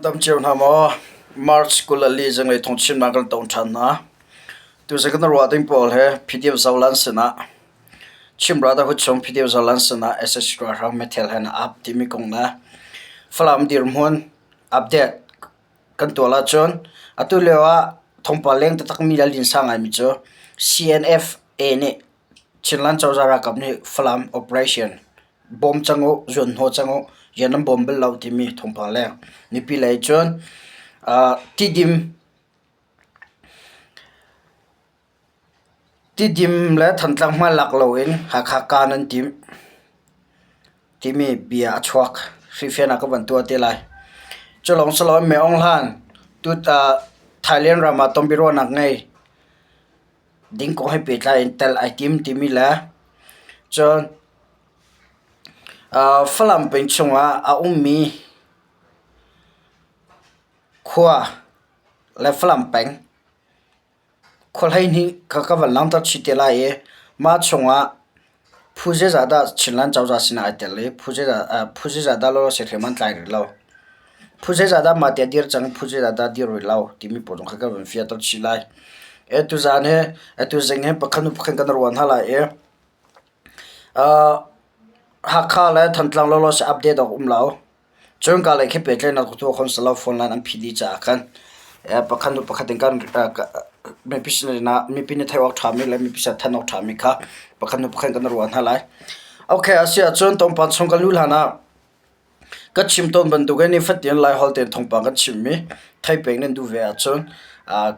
Dam cio hna maw? March 24 zinglei thawngchimnak kan ton ṭhan hna. Tuzing kan ruah ding pawl he PDF Zoland sinah Chin Brotherhood chung PDF Zoland sinah SSG ralhrang meithal he na ap timi kong le Falam dirhmun update kan tuah ahcun atu lio ah thawngpang leng taktakmi le linsa ngaimi cu CNFA nih Chinland cozah ralkap nih Falam operation bawm cang uh, zuan hnawh cang uh, rian nan bawm bal lo timi thawngpang leng. Mipi lei cun Tidim Tidim le Thantlang hmalak loin Hakha kaa nan timh timi bia a chuak. Hrihfiannak ka van tuah te lai. Cu lawng si loin Meaung Hlan tut Thailand ram ah tonbiaruahnak ngei ding kong he pehtlai in tel ai tim timi le cun Falam peng chungah a ummi khua le Falam peng khua 12 kha ka van langhter chih te lai i mah chungah phu zeizah dah Chinland cozah sinah ai tel i phu zeizah dah lawlaw hriam an tlai rih lo. Phu zeizah dah mah ti a dir cang i phu zeizah dah dir rih lo timi pawl zong kha kan van fianter chih lai. Atu zan hi atu zing hi pakhat hnu pakhat kan ruah hna lai i Hakha le Thantlang lawlaw si update awk um lo. Cun ka lei khi pehtlaihnak ka tuah kho si lo phone line an phih dih caah khan pakhat hnu pakhat in kan mipi sinah mipi nih theih awk ṭhami le mipi sin thanh awk ṭhami kha pakhat hnu pakhat kan ruah hna lai. Okay, a si ahcun tlawmpal chung kan luh hlan ah Ka chim tawn bantukin nifatin Laiholh tein thawngpang kan chimmi theipeng nan duh ve ahcun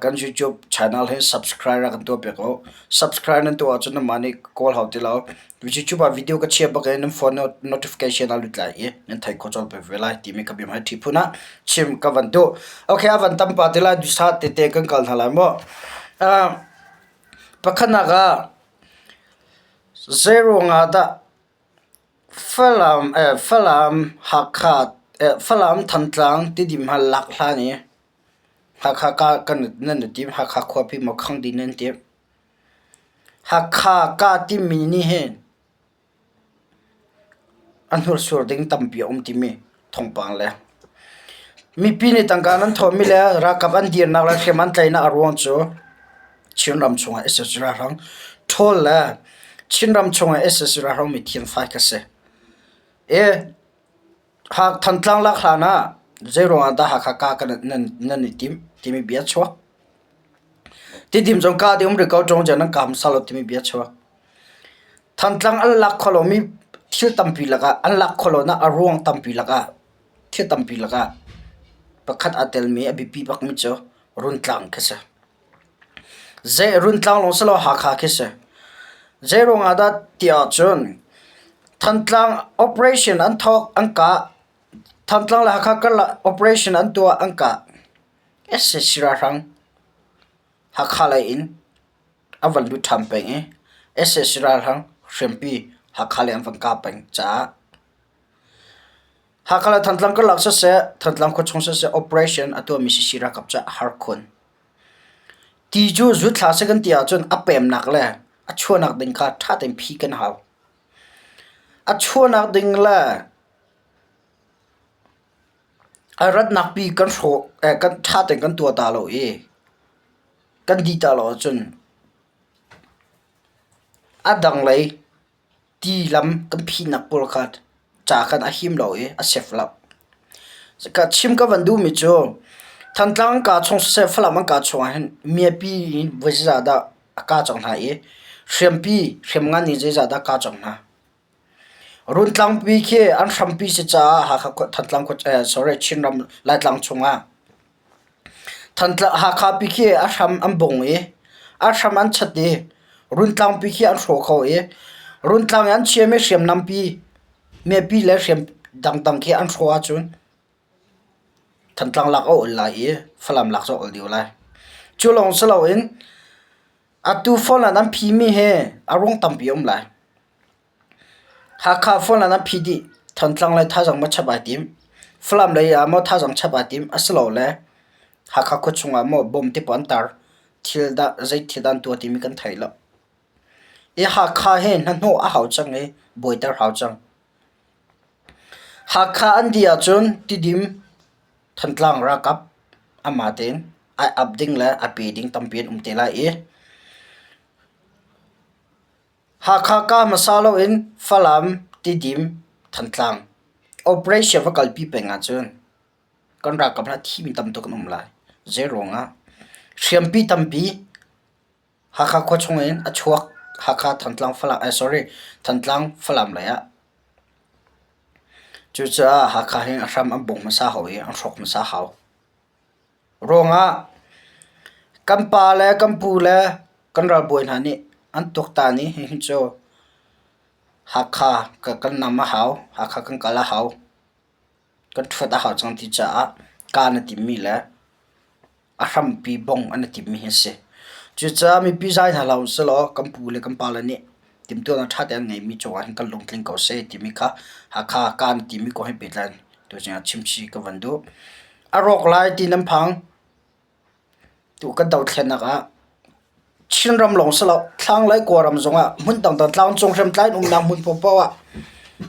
kan YouTube channel hi subscribe rak kan tuahpiak u. Subscribe nan tuah ahcun nanmah nih kawl hau ti lo. YouTube ah video ka chia bak i nan phone notification a lut lai i nan theih khawh colh peng ve lai timi ka biahmai ṭhi phun ah chim ka van duh. Okay, a van tam pah ti lai duhsah tete kan kal hna lai mu. Pakhatnak ah zeiruang ah dah Falam, Falam, Hakha, Falam, Thantlang, Tidim hna lak hlan i Hakha ka kan nan i tim. Hakha khuapi maw khang dih nan timh. Hakha ka timi nih hin a hnursuar ding tampi a um timi thawngpang le mipi nih tangka nan thawhmi le ralkap an dirnak le hriam an tlaihnak a ruang cu Chinram chungah sac ralhrang ṭhawl le Chinram chungah sac ralhrang mi thiamfai ka si. E Thantlang lak hlan ah zeiruang ah dah Hakha ka kan nan nan i tim timi bia chuak. Tidim zong ka ding um rih ko ṭung nan ka hmasa lo timi bia chuak. Thantlang an lak kho lomi thil tampi lakah an lak kho lonak a ruang tampi lakah thil tampi lakah pakhat aa telmi a biapi bakmi cu Runtlang khi si. Zei Runtlang lawng si lo Hakha khi si. Zeiruang ah dah ti ahcun Thantlang operation an thawk an kah. Thantlang le Hakha karlak operation an tuah an kah. Sac ralhrang Hakha lei in a van lut ṭhan peng i sac ralhrang hriampi Hakha lei an van kah peng caah Hakha le Thantlang karlak siseh, Thantlang khuachung siseh operation a tuahmi sisi ralkap cu a har khun. Ti cu zut hlah seh kan ti ahcun a pemnak le a chuahnak ding kha ṭha tein phi kan hau. A chuahnak ding le a ratnak pi kan hrawh kan ṭha tein kan tuah ta lo i kan dih ta lo ahcun a dang lei Ti lam kan phihnak pawl kha ca khan a him lo i a sef lo. Ka chim ka van duhmi cu Thantlang an kaa chung siseh Falam an kaa chungah hin miapi in voi zeizah dah a kaa cang hna i hriampi hriamngan in zeizah dah kaa cang hna. Runtlangpi khi an hrampi si caah Hakha khua Thantlang khua sorry Chinram Laitlang chungah Hakha pi khi a hram an bung i a hram an chat i Runtlang pi khi an hrawh kho i Runtlang i an chiahmi hriamnam pi mipi le hriam dangdang khi an hrawh ahcun Thantlang lak a ol lai i Falam lak cu a ol deuh lai. Cu lawng si loin atu phone ah nan phimi hi a ruang tampi a um lai. Hakha phone ah nan phih dih. Thantlang lei thazaang maw chap ai tim? Falam lei ah maw thazaang chap ai tim? Asilole Hakha khuachung ah maw bom te pawl an tar? Thil dah zei thil dah an tuah timi kan thei lo. I Hakha hi hnahnawh a hau cang i buaiter hau cang. Hakha an dih ahcun Tidim. Thantlang ralkap amah tein ai ap ding le a pe ding tampi an um te lai i Hakha ka hmasa loin Falam, Tidim, Thantlang operation va kalpi peng ahcun kan ralkap hna thimi tam tuk an um lai. Zeiruangah hriampi tampi Hakha khua chungin a chuak Hakha Thantlang Falam eh sorry Thantlang Falam lei ah. Cucaah Hakha hi a hram an bungh hmasa hau i an hrawk hmasa hau. Ruangah kan pa le kan pu le kan ralbawi hna nih an tuaktan i hihi cu Hakha kan nam a hau, Hakha kan kal a hau, kan ṭhuat a hau cang ti caah kaa na timmi le a hrampi bong an i timmi hi a si. Cucaah mipi zai hna hlah usih kan pu le kan pale nih timhtuahnak ṭha tein an ngeihmi cungah hin kan lungtling ko seh timi kha Hakha kaan timi kong he pehtlai in tuzing ah chimchih ka van duh. A rawk lai ti nan phang. Tu kan dothlennak ah Chinram lawng si lo, thlanglei Kawlram zongah hmun dangdang tlangcung hriamtlai in umnak hmun paohpaoh ah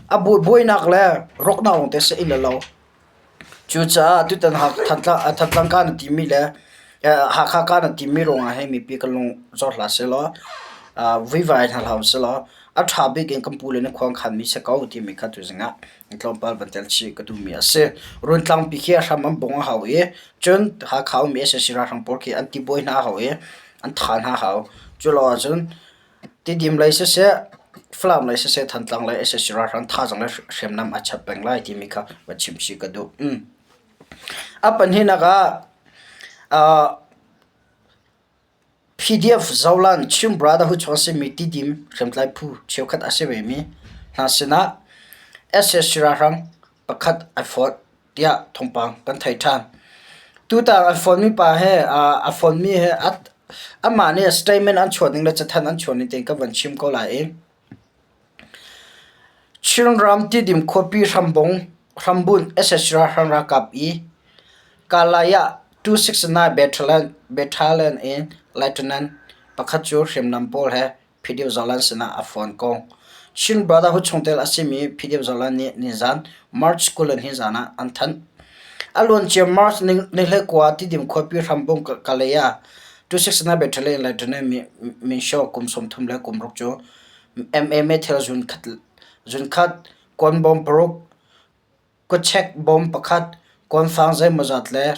a buainak le rawknak lawngte si i la lo. Cucaah tutan Thantlang kaa na timi le Hakha kaa na timi ruangah hin mipi kan lung zor hlah sehlaw, vuivai hna hlah usih a ṭha bik in kan pule nih khua an khanmi si ko timi kha tuzing ah tlawmpal van tel chih ka duhmi a si. Runtlangpi khi a hram an bung a hau i cun Hakha ummi sac ralhrang pawl khi an tibuai hna a hau i an tha hna a hau. Cu lo ahcun Tidim lei siseh, Falam lei siseh, Thantlang lei sac ralhrang thazaang le hriamnam a chap peng lai timi kha va chim chih ka duh. A pahnihnak ah PDF Zoland Chin Brotherhood chung a simi Tidim hriamtlai phu cheukhat a si vemi hna sinah sac ralhrang pakhat ai fonh tiah thawngpang kan theih ṭhan. Tutan an fonhmi pa he a fonhmi he amah nih statement an chuah ning le cathanh an chuah ning tein ka van chim ko lai i Chinram Tidim khuapi hrambung hrambunh sac ralhrang ralkap i Kalay ah 269 Battalion in Lieutenant pakhat cu hriamnam pawl he PDF Zalan sinah a phone ko. Chin Brotherhood chungtel a simi PDF Zalan nih nizan March 22 zan ah an thanh. A luancia March ni kua Tidim khuapi hrambung Kalay ah 269 Battalion Lieutenant Min Shaw kum 30 le kum ruk cu MMA Methel zunkhat kuanbawm paruk Kutchek bawm pakhat, kuanfang zeimawzat le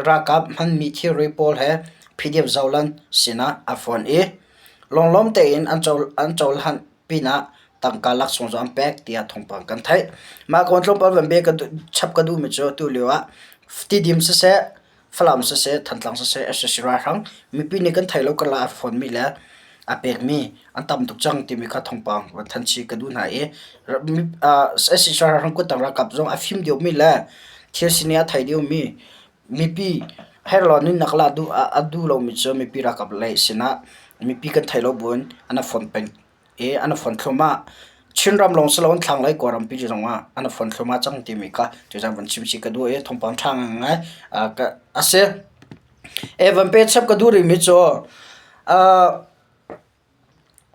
ralkap hmanmi thilri pawl he PDF Zoland sinah a fon i lunglawm tein an cohlan pinah tangka laksawng zong an pek tiah thawngpang kan theih. Mah kong tlawmpal van bia chap ka duhmi cu tulio ah Tidim siseh, Falam siseh, Thantlang siseh, sac ralhrang mipi nih kan theih lo karlak a fonmi le a pekmi an tam tuk cang timi kha thawngpang van thanh chih ka duh hna i sac ralhrang kuttang ralkap zong a fim deuhmi le thil sining a thei deuhmi mipi herlaw nunnak la a duh lomi cu mipi ralkap lei sinah mipi kan theih lo buin an i fon peng i an i fon thluahmah. Chinram lawng si loin thlanglei Kawlrampi zong ah an i fon thluahmah cang timi kha tuzan van chim chih ka duh i thawngpang ṭha ngaingai a si. E van pe chap ka duh rihmi cu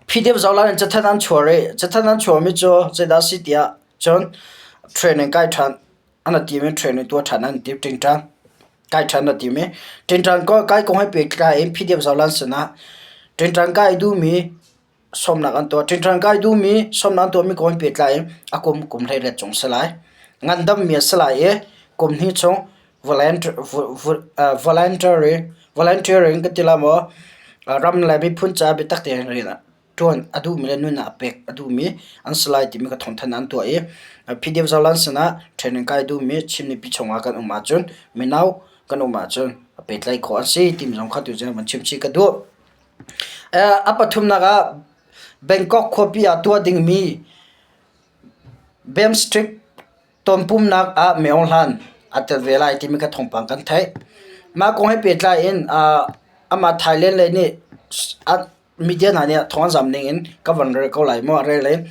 PDF zohlan in cathanh an chuah rih. Cathanh an chuahmi cu zeidah a si tiah cun training kai ṭhan an i tim i training tuah ṭhan an i tim ṭingṭang. Kai ṭhan a tim i ṭingṭang kai kong he pehtlai in PDF zohlan sinah ṭingṭang kai duhmi sawmnak an tuah. Ṭingṭang kai duhmi sawmnak an tuahmi kong he pehtlai in a kum kum 18 cung si lai. Ngandammi a si lai i kum hnih chung voluntary volunteering ka ti la maw ram le miphun caah biatak tein rian ṭuan a duhmi le nun ah pek a duhmi an si lai timi ka thawngthanh an tuah i PDF Zoland sinah training kai duhmi Chin mipi chungah kan um ahcun mino kan um ahcun pehtlaih khawh an si timi zong kha tu cu van chim chih ka duh. A pathumnak ah Bangkok khuapi ah tuah dingmi BIMSTEC tonpumnak ah Maung Hlan aa tel ve lai timi kha thawngpang kan theih. Mah kong he pehtlai in amah Thailand lei nih media hna nih thawng an zam ning in ka van rel ko lai maw rel in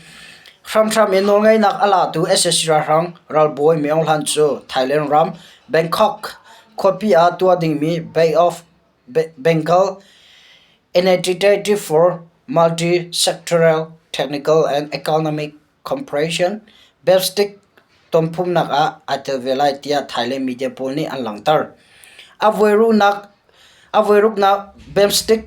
hramhram in nawlngeihnak a latu sac ralhrang ralbawi Maung Hlan cu Thailand ram Bangkok khuapi ah tuah dingmi Bay of Bengal Initiative for Multi-Sectoral Technical and Economic Cooperation BIMSTEC. tonphumnak ah aa tel ve lai tiah Thailand media pawl nih an langhter. A voiruknak BIMSTEC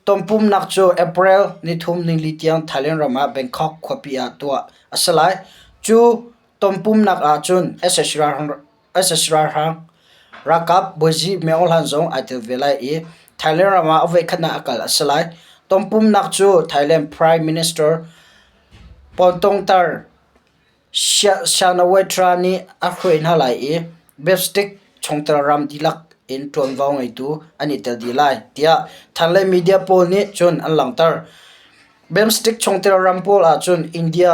tonpumnak cu April nithum nili tiang Thailand ram ah Bangkok khuapi ah tuah a si lai. Cu tonpumnak ah cun sac ralkap bawizi Myo Hlan zong aa tel ve lai i Thailand ram ah a voikhatnak a kal a si lai. Tonpumnak cu Thailand Prime Minister Paetongtarn Shinawatra nih a hruai hna lai i BIMSTEC chungtel ram dihlak in ṭuanvo ngeitu an i tel dih lai, tiah Thailand media pawl nih cun an langhter. BIMSTEC chungtel ram pawl ahcun India,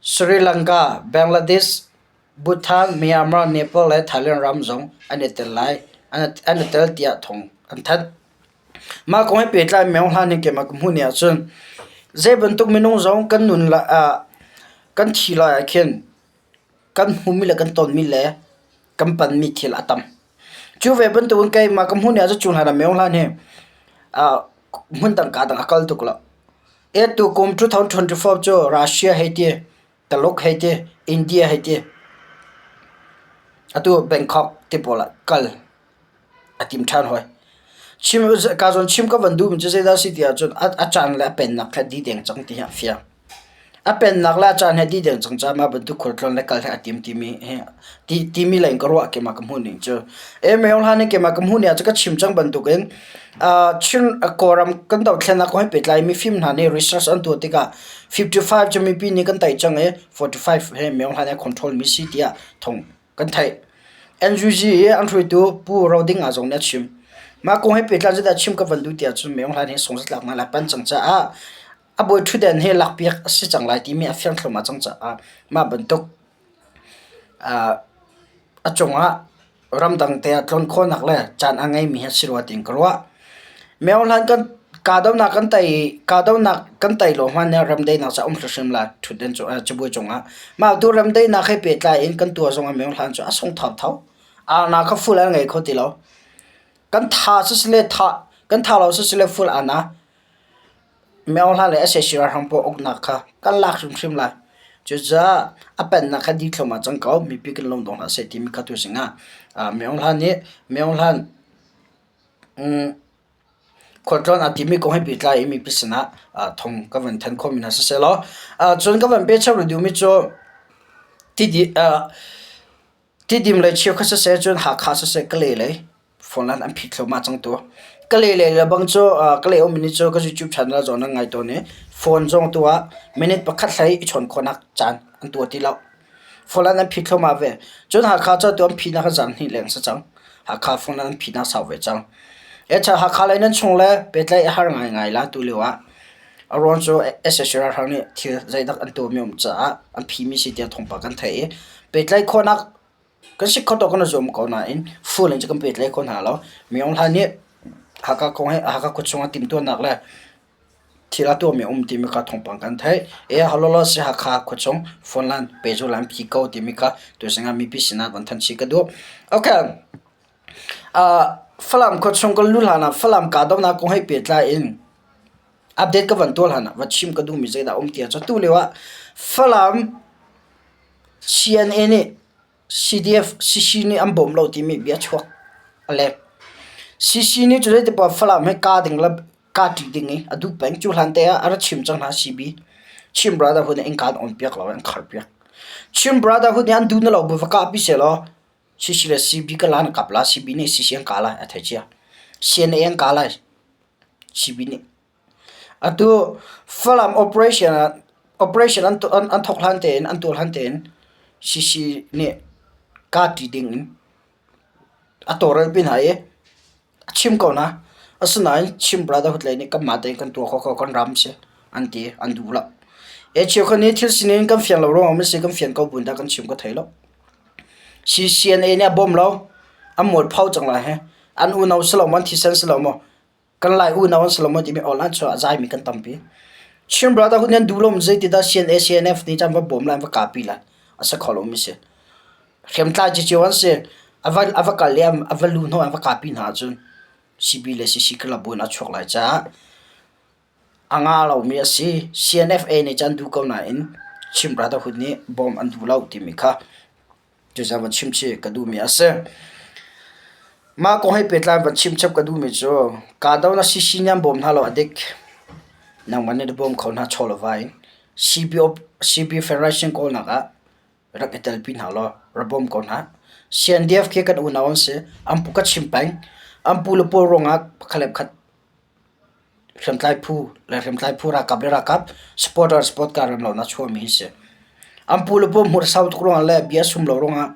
Sri Lanka, Bangladesh, Bhutan, Myanmar, Nepal le Thailand ram zong an i tel lai an i tel tiah thawng an thanh. Mah kong he pehtlai meng hlan in keimah ka hmuh ni ahcun zei bantuk minung zong kan nun ah kan thi lai ah khin kan hmuhmi le kan tonmi le kan panmi thil a tam. Cu ve bantukin keimah ka hmuh ni ahcun cu hlan ah meng hlan hi hmun dang kaa dang a kal tuk lo. E tu kum 2024 cu Russia hei ti, Taluk hei ti, India hei ti, atu Bangkok ti pawl ah kal a tim ṭhan hoi. Chim ka zawn chim ka van duhmi cu zeidah a si ti ahcun a caan le a pennak kha dih deng cang ti hi a fiang. A pennak le a caan he dih deng cang caah mah bantuk khualtlawn le kal hi a tim timi hi ti timi lei in ka ruah keimah ka hmuh ning cu. E meo hlan in keimah ka hmuh ning ah cu ka chim cang bantukin Chin Kawlram kan dothlennak kong he pehtlai mifim hna nih research an tuah tikah 55 cu mipi nih kan tei cang i 45 he meo hlan he control mi si tiah thong kan theih. NUG i an hruaitu Pu Ro Ding Ah zong nih a chim. Mah kong he pehtlai zeidah chim ka van duh tiah cun Maung Hlaing hi sungzatlak ngai lai pan cang caah a bawi ṭhutden hi lakpiak a si cang lai timi a fiang thluahmah cang caah mah bantuk a cungah ramdang te ah tlawn khawhnak le caan a ngeimi hi a si rua tiin ka ruah. Maung Hlaing kan kahdohnak kan tei kahdohnak kan tei lo hmanh nih remdaihnak cu a um hrimhrim lai ṭhutden cu cabuai cungah. Mah tu remdaihnak he pehtlai in kan tuah zongah Maung Hlaing cu a sung thotho. Arna kha ful an ngei kho ti lo. Kan tha sisile tha kan tha lo sisile ful ana. Maung Hlaing le sac ralhrang pawl uknak kha kan lak hrimhrim lai. Cucaah a pennak kha dih thluahmah cang ko. Mipi kan lung dong hlah seh timi kha tuzing ah Maung Hlaing nih Maung Hlaing Khualtlawn aa timi kong he pehtlai i mipi sinah thong ka van thanh khawhmi hna siseh law cun ka van pehchap rih duhmi cu Tidim lei cheukhat siseh cun Hakha siseh Kalay lei phone an an phit thluahmah cang tu. Kalay lei le bang cu Kalay ummi nih cu ka YouTube channel zong nan ngai tawn i phone zong tu ah minute pakhat hlei i chawn khawhnak caan an tuah ti lo. Phone an phit thluahmah ve. Cun Hakha cu atu an phihnak hi zarhhnih leng si cang. Hakha phone an phihnak sau ve cang. Echa Hakha lei nan chung le pehtlaih a har ngaingai la tu lio ah. A ruang cu sac ralhrang nih thil zeidak an tuahmi um caah an phimi si tiah thawngpang kan theih i pehtlaih khawhnak kan si kho tawk kan i zuam ko nain full in cu kan pehtlaih kho hna lo. Myo Hla nih Hakha kong he Hakha khuachung ah timhtuahnak le Thil a tuahmi a um timi kha thawngpang kan theih. E halolo si Hakha khuachung phone line pehzul an phi ko timi kha tuzing ah mipi sinah van thanh chih ka duh. Okay. Uh, Falam khuachung kan lu hlan ah Falam kahdohnak kong he pehtlai in update ka van tuah hlan ah va chim ka duhmi zeidah um ti ahcun tu lio ah Falam CNA nih CDF CC nih an bawm lo timi bia chuak a leng. CC nih cu zeiti poah Falam he kaa ding le kaa ṭih ding i a duh peng. Cu hlan te ah a ra chim cang hna CB. Chin Brotherhood nih innka an on piak lo an khar piak. Chin Brotherhood nih an duh na lo bu va kah pi sehlaw CC le CB ka la an kap la CB nih CC an kah lai a thei cia. CNA an kah lai CB nih. Atu Falam operation ah operation an an thawk hlan tein an tuah hlan tein CC nih kaa ṭi ding in a tawlrel pi hna i a chim ko hna. Asinain Chin Brotherhood lei nih kanmah tein kan tuah khawh ko kan ram si an ti an duh lo. E cheukhat nih thil sining kan fiang lo ruangah maw si kan fian ko buin dah kan chim ka thei lo. CCNA nih a bawm lo an mualpho cang lai hi. An unau si lo maw an thisen si lo maw kan Lai unau an si lo maw timi online chuah a zaimi kan tampi. Chin Brotherhood nih an duh lo zeitidah CNA CNF nih cun va bawm lai an va kahpi lai a si kho lomi si. Hriamtlai cicio an si. A va, a va kal i a va lu hnawh an va kahpi hna ahcun CB le CC club bu in a chuak lai caah a nga lomi a si. CNFA nih cun an duh ko nain Chin Brotherhood nih bawm an duh lo timi kha Cucaah van chim chih ka duhmi a si. Mah kong he pehtlai van chim chap ka duhmi cu kahdohnak CC nih an bawm hna lo a dik. Nangmah nih na bawm kho hna chaw le va in. CB, CB Federation kawlnak ah rak i telpi hna law ra bawm ko hna. CNDF khi kan unau an si. An pu ka chim peng. An pu le pawl ruangah pakhat le pakhat Hriamtlai phu le hriamtlai phu ralkap le ralkap supporter support kaa rem lonak chuahmi hi si. An pu le pawl hmur sau tuk ruangah le bia sum lo ruangah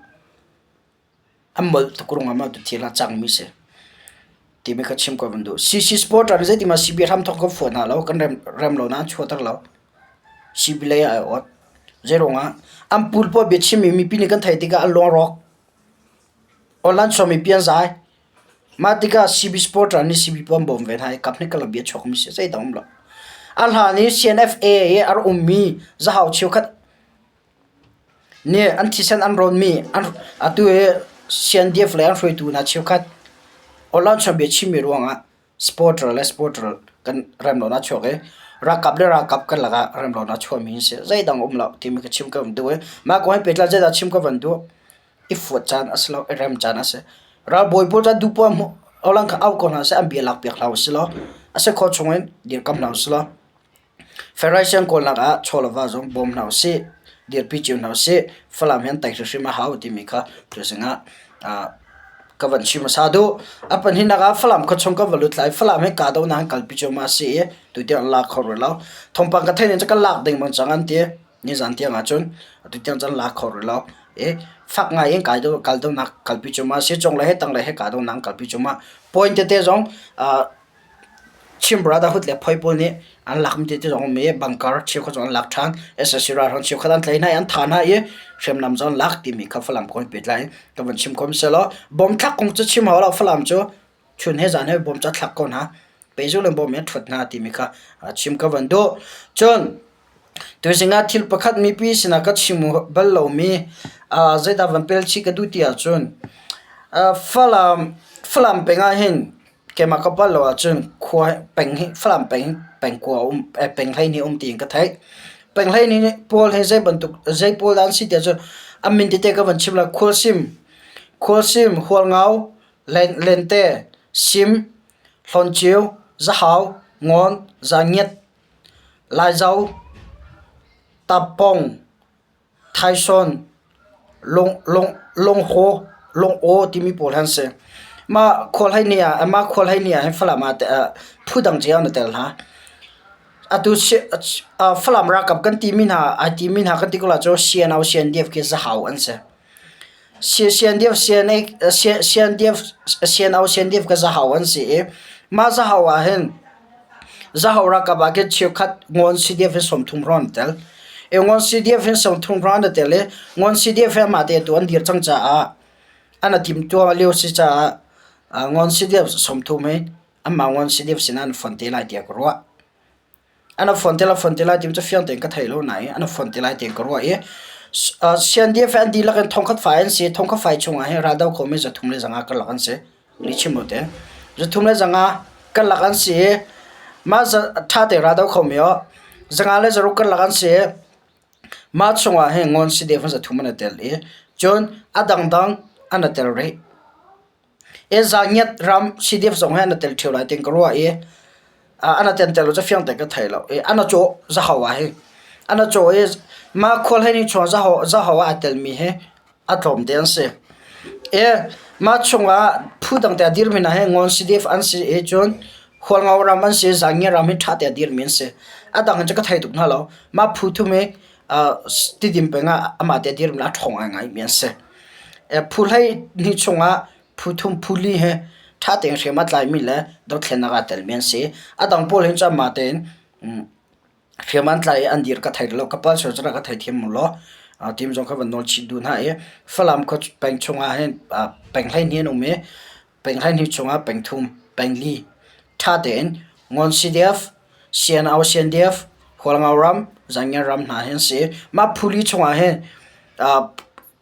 an molh tuk ruangah mah tu thil a cangmi si. Timi kha chim ko van duh. CC supporter nih zeitin mah CB hramthawk kan fuah hna lo, kan rem, rem lo na chuahter lo. CB lei ah ai awt. Zeiruangah an pu le pawl bia chimmi mipi nih kan theih tikah an lung a rawk. Online sawmi pi an zai. Mah tikah CB supporter nih CB pawl an bawm ve hna i kaphnih karlak bia chuakmi si zeidang um lo. A hlan i CNFA i a rak ummi zahau cheukhat nih an thisen an rawnmi atu i CNDF lei an hruaitu hna cheukhat online chung bia chimmi ruangah supporter le supporter kan rem lonak a chuak i ralkap le ralkap kan lakah rem lonak a chuahmi an si. Zeidang um lo timi ka chim ka van duh i mah kong he pehtlai zeidah chim ka van duh. I fuat caan a si lo, i rem caan a si. Ralbawi pawl cu an duh poah olang kha au ko hna seh, an bia lakpiak hlah usih law a si khawh chung in dirkamh hna usih law Farasian kawlnak ah chaw le va zong bawm hna usih, dirpi cio hna usih. Falam hi an tei hrimhrim a hau timi kha tuzing ah ka van chim hmasa duh. A pahnihnak ah Falam khuachung kan va lut lai. Falam hi kahdohnak an kalpi cuahmah a si i tutiang an lak kho rih lo. Thawngpang ka theih ning cu kan lak ding bang cang an ti. Nizan tiang ahcun atu tiang cun la kho rih lo. I fak ngai in kai do kal donak kalpi cuahmah si cung le he tang le he kah donak kalpi cuahmah. Point tete zong Chin Brotherhood le phoi pawl nih an lakmi tete zong um i bunker cheukhat zong an lak ṭhan. SSC ralhrang cheukhat an tlaih hna i an thah hna i hriamnam zong an lak timi kha Falam kong he pehtlai in ka van chim khom sehlaw bom thlak kong cu chim hau lo Falam cu chun he zan he bom cu a thlak ko hna. Pehzulh in bom in a ṭhuat hna timi kha chim ka van duh. Cun Tuzing ah thil pakhat mipi sinah ka chim bal lomi zeidah van pel chih ka duh ti ahcun Falam Falam peng ah hin keimah ka palh lo ahcun khua peng hi Falam peng hi pengkua a um peng 12 um tiin ka theih. Peng 12 pawl hi zei bantuk zei pawl dah an si ti ahcun an min tete ka van chim lai. Khualsim, Khualsim, Hualngau, Lente, Sim, Hlawncheu, Zahau, Ngawn, Zangiat, Laizo, Tappong, Thaison, Lunghaw, Lungaw timi pawl hi an si. Mah khual hleihnih ah mah khual hleihnih ah hin Falam ah phu dang cio an i tel hna. Atu Falam ralkap kan timi hna ai timi hna kan ti ko lai cu CNO CNDF khi Zahau an si. CNDF CNDF CNO CNDF ka Zahau an si i mah Zahau ah hin Zahau ralkap ah khin cheukhat Ngawn CDF hi 30 hrawng an tel. I Ngawn CDF hin 30 hrawng an tel i Ngawn CDF hi amah te tu an dir cang caah an a timtuah lio si caah Ngawn CDF 30 hi anmah Ngawn CDF sinah an fon te lai tiah ka ruah. An a fon te lai fon te lai timi cu fiang tein ka thei lo nain an a fon te lai tiin ka ruah i CNDF hi an dihlak in thongkhat fai an si. Thongkhat fai chungah hin raldo khomi 300 le 500 karlak an si. Lihchim lo te. 300 le 500 karlak an si i mah ṭha te raldo khomi aw 500 le 600 karlak an si i mah chungah hin Ngawn CDF an 300 an i tel i cun a dangdang an i tel rih. Zangiat ram CDF zong hi an i tel ṭheo lai tiin ka ruah i an i tel tel lo cu fiang tein ka thei lo i an i cawh zahau ah hi an i cawh i mah khual hleihnih chung ah zahau ah aa telmi hi a tlawmte an si. I mah chungah phu dang te a dirmi hna hi Ngawn CDF an si i cun Hualngo ram an si i Zangiat ram hi ṭha te a dirmi an si. A dang in cu ka thei tuk hna lo. Mah phu thum hi Tidim peng ah amah te a dirmi a ṭhawng ngaingaimi an si. Phu 12 chungah phu thum phu li hi ṭha tein hriam a tlaimi le dothlennak aa telmi an si. A dang pawl hin cu anmah tein hriam an tlai i an dir ka thei lo. Ka pal sual cun ka theithiam mu law. Tim zong kha van nawl chih duh hna i Falam khua peng chungah hin peng 12 an um i peng 12 chungah peng thum, peng li ṭha tein Ngawn CDF, CNO CNDF, Hualngo ram, Zangian ram hna hi an si. Mah phu li chungah hin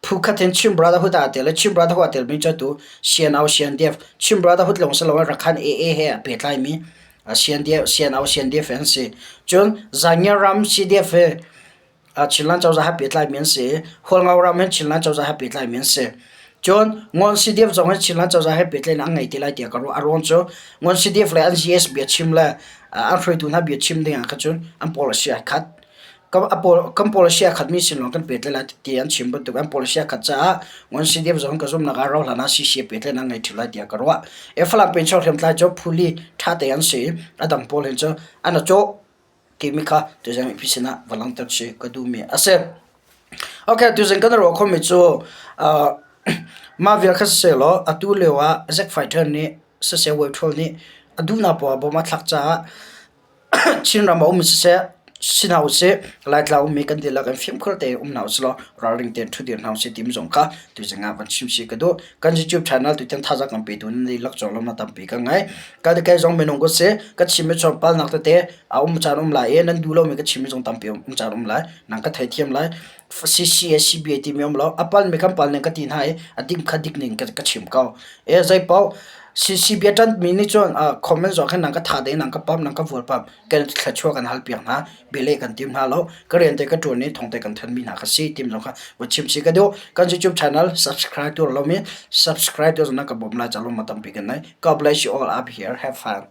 phu khat hin Chin Brotherhood aa tel i Chin Brotherhood aa telmi cu atu CNO CNDF, Chin Brotherhood lawng si loin Rakhan AA he aa pehtlaimi CNDF, CNO CNDF an si. Cun Zangian ram CDF hi. Chinland cozah he pehtlaimi an si i Hualngo ram hin Chinland cozah he pehtlaimi an si. Cun Ngawn CDF zong hi Chinland cozah he pehtlaihnak an ngei te lai tiah ka ruah. A ruang cu Ngawn CDF le an GS biachim le an hruaitu hna biachim ding ah khan cun an policy ai khat. Kan policy a khatmi sin lawng kan pehtlaih lai ti an chim bantuk an policy a khat caah Ngawn CDF zong ka zumhnak ah rauhhlan ah CC pehtlaihnak an ngei ṭheo lai tiah ka ruah. Falam peng hriamtlai cu phuli ṭha te an si i a dang pawl hin cu an a cawh timi kha tuzing mipi sinah va langhter chih ka duhmi a si. Okay, tuzing kan ruah khomi cu uh, mah vial kha sisehlaw atu lio ah Zack Fighter nih siseh Wave nih a duhnak poah bom a thlak caah Chinram a um siseh si hna usih Laitlang ummi kan dihlak in fimkhur tein um hna usih law ralring tein ṭhudir hna usih timi zong kha tuzing ah van chim chih ka duh. Kan YouTube channel tutan thazaang kan petu nan dihlak cung lawmhnak tampi ka ngei. Ka kei zong minung ka si. Ka chimmi chawng palnak tete a um caan um lai i nan duh lomi ka chimmi zong tampi um caan um lai. Nang ka theithiam lai. CCA CBA timi um lo. A palmi kan pal ning ka ti hna i a dik kha dik ning ka chim ko. E zei paoh CC bia ṭanhmi nih cun comment zong khin nang ka tha ding nang ka pam nang ka vual pam kan thluachuah kan halpiak hna. Bialeh kan tim hna lo. Ka rian te ka ṭuan i thong te kan thanmi hna kha si tim zong kha va chim si ka duh. Kan YouTube channel subscribe tuar lomi subscribe tuar zong na ka bawm lai ca lawm tampi kan nei. God bless you all up here. Have fun.